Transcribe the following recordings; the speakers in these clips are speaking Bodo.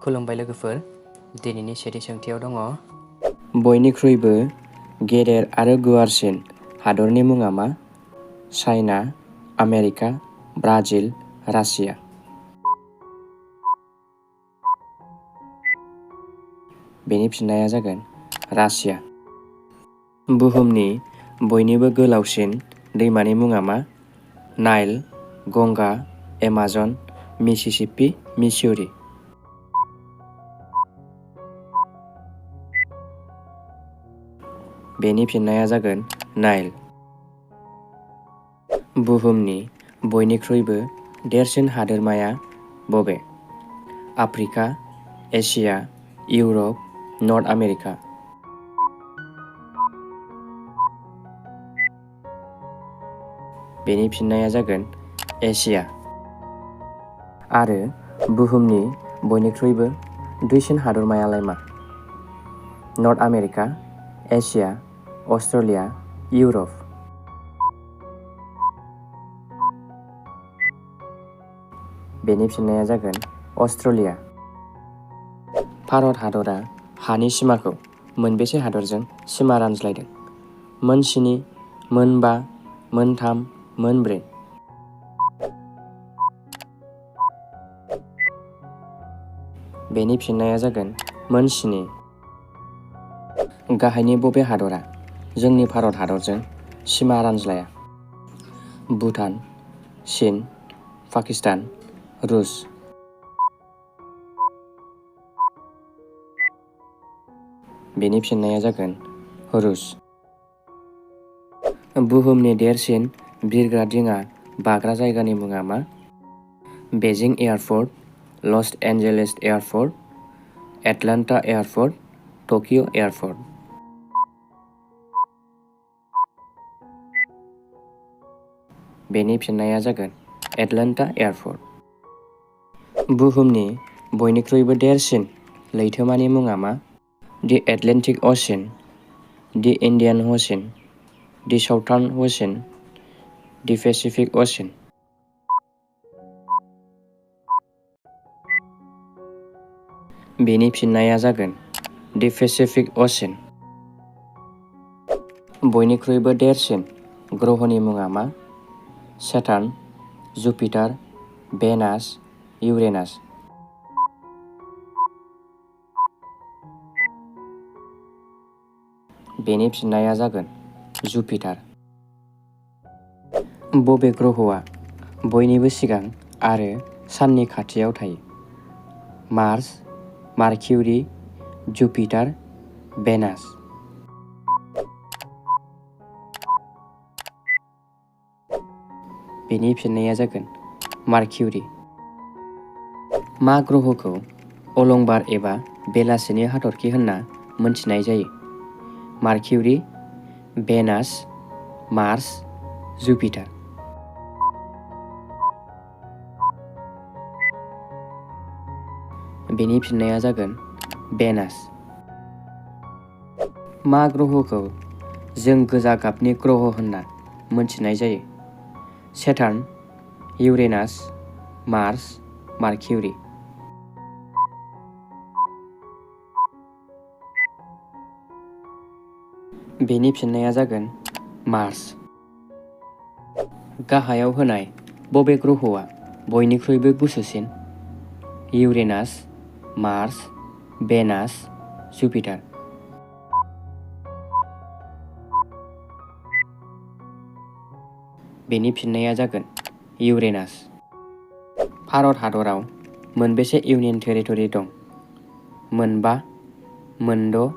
खुलुमबाय लोगोफोर, दिनैनि सेथि सोंथियाव दङ बयनिख्रुइबो गेदेर आरो गुवारसिन हादरनि मुङा मा? China, America, Brazil, Russia. बेनि फिननाया जागोन रासिया। बुहुमनि बयनिबो गोलावसिन दैमानि मुङा मा? Nile, Ganga, Amazon, Mississippi, Missouri. बेनि फिननाया जागोन नाइल। बुहुमनि बयनिख्रुइबो देरसिन हादोरमाया बबे? Africa, Asia, Europe, North America. बेनि फिननाया जागोन एसिया। आरो बुहुमनि बयनिख्रुइबो दुइसिन हादरमायालाय मा? North America, Asia, Australia, Europe. बेनि फिननाया जागोन अस्ट्रेलिया। भारत हादरा हानि सिमाखौ मोनबेसे हादरजों सिमा रानज्लायदों? मोन 7, मोन 5, मोन 3, मोन 4। बेनि फिननाया जागोन मोन 7। गाहायनि बबे हादरा जोंनि भारत हादरजों सिमा रानज्लाया? भुटान, चीन, पाकिस्तान, रुस। बेनि फिननाया जागोन रुस। बुहुमनि देरसिन बिरग्रा दिङा बाग्रा जायगानि मुङा मा? Beijing airport, Los Angeles airport, Atlanta airport, Tokyo airport. बेनि फिननाया जागोन एटलान्टा एयारपर्ट। बुहुमनि बयनिख्रुइबो देरसिन लैथोमानि मुङा मा? दि एटलान्टिक अशियान, दि इन्डियान अशियान, दि साउथार्न अशियान, दि पेसिफिक अशियान। बेनि फिननाया जागोन दि पेसिफिक अशियान। बयनिख्रुइबो देरसिन ग्रहनि मुङा मा? सेटार्न, जुपिटार, भेनास, इउरेनास। बेनि फिननाया जागोन जुपिटार। बबे ग्रहआ बयनिबो सिगां आरो साननि खाथियाव थायो? Mars, Mercury, Jupiter, Venus. बेनि फिननाया जागोन मार्किउरि। मा ग्रहखौ अलंबार एबा बेलासिनि हाथरखि होनना मोनथिनाय जायो? मार्किउरि, भेनास, मार्स, जुपिटार। बेनि फिननाया जागोन भेनास। मा ग्रहखौ जों गोजा गाबनि ग्रह होनना मोनथिनाय जायो? सेटार्न, इउरेनास, मार्स, मार्किउरि। बेनि फिननाया जागोन मार्स। गाहायाव होनाय बबे ग्रहआ बयनिख्रुइबो गुसुसिन? Uranus, Mars, Venus, Jupiter. बेनि फिननाया जागोन इउरेनास। भारत हादराव मोनबेसे इउनियन टेरिटरि दं? मोन 5, मोन 6,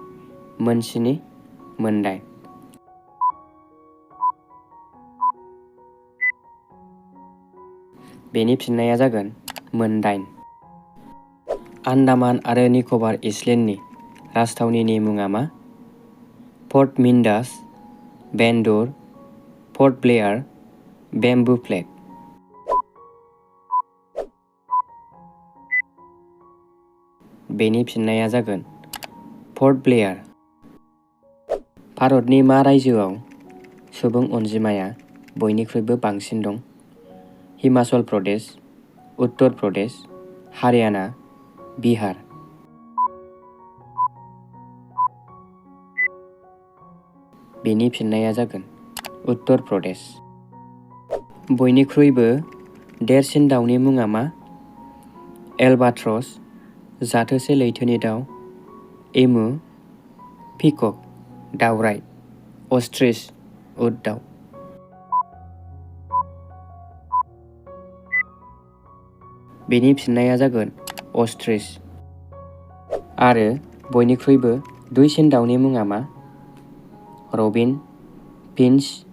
मोन 7, मोन 8। बेनि फिननाया जागोन मोन 8। आन्डामान आरो निकबार आइसलेण्डनि राजथावनिनि मुङा मा? Port Mindas, Bender, Port Blair, bamboo flag. बेनि फिननाया जागोन पर्ट ब्लेयार। भारतनि मा रायजोआव सुबुं अनजिमाया बयनिख्रुइबो बांसिन दं? हिमाचल प्रदेश, उत्तर प्रदेश, हारियाना, बिहार। बेनि फिननाया जागोन उत्तर प्रदेश। बयनिख्रुइबो देरसिन दाउनि मुङा मा? एलबाट्रस, जाथोसे लैथोनि दाउ, एमु, पिकक, दावराय, अस्ट्रिच, उट दाउ। बेनि फिननाया जागोन अस्ट्रिच। आरो बयनिख्रुइबो दुइसिन दाउनि मुङा मा? Robin, finch,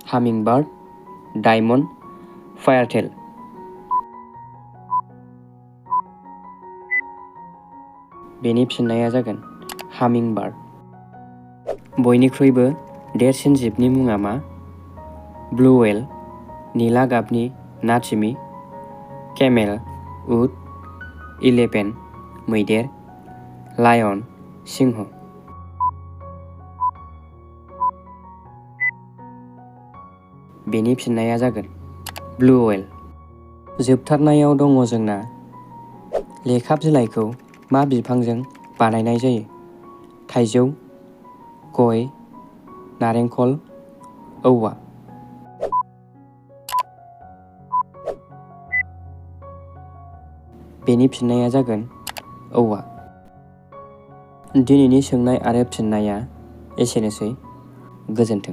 hummingbird, diamond, firetail. बेनि फिननाया जागोन हामिंबार्ड। बयनिख्रुइबो देरसिन जिबनि मुङा मा? ब्लु व्हेल, निला गाबनि ना थिमि, केमेल, उट, इलेफेन्ट, मैदेर, लायन, सिंह। बेनि फिननाया जागोन ब्लु व्हेल। जोबथारनायाव दङ जोंना लेखा बिलाइखौ मा बिफांजों बानायनाय जायो? थाइजौ, गय, नारेंखल, औवा। बेनि फिननाया जागोन औवा। दिनैनि सोंनाय आरो फिननाया एसेनोसै। गोजोन्थों।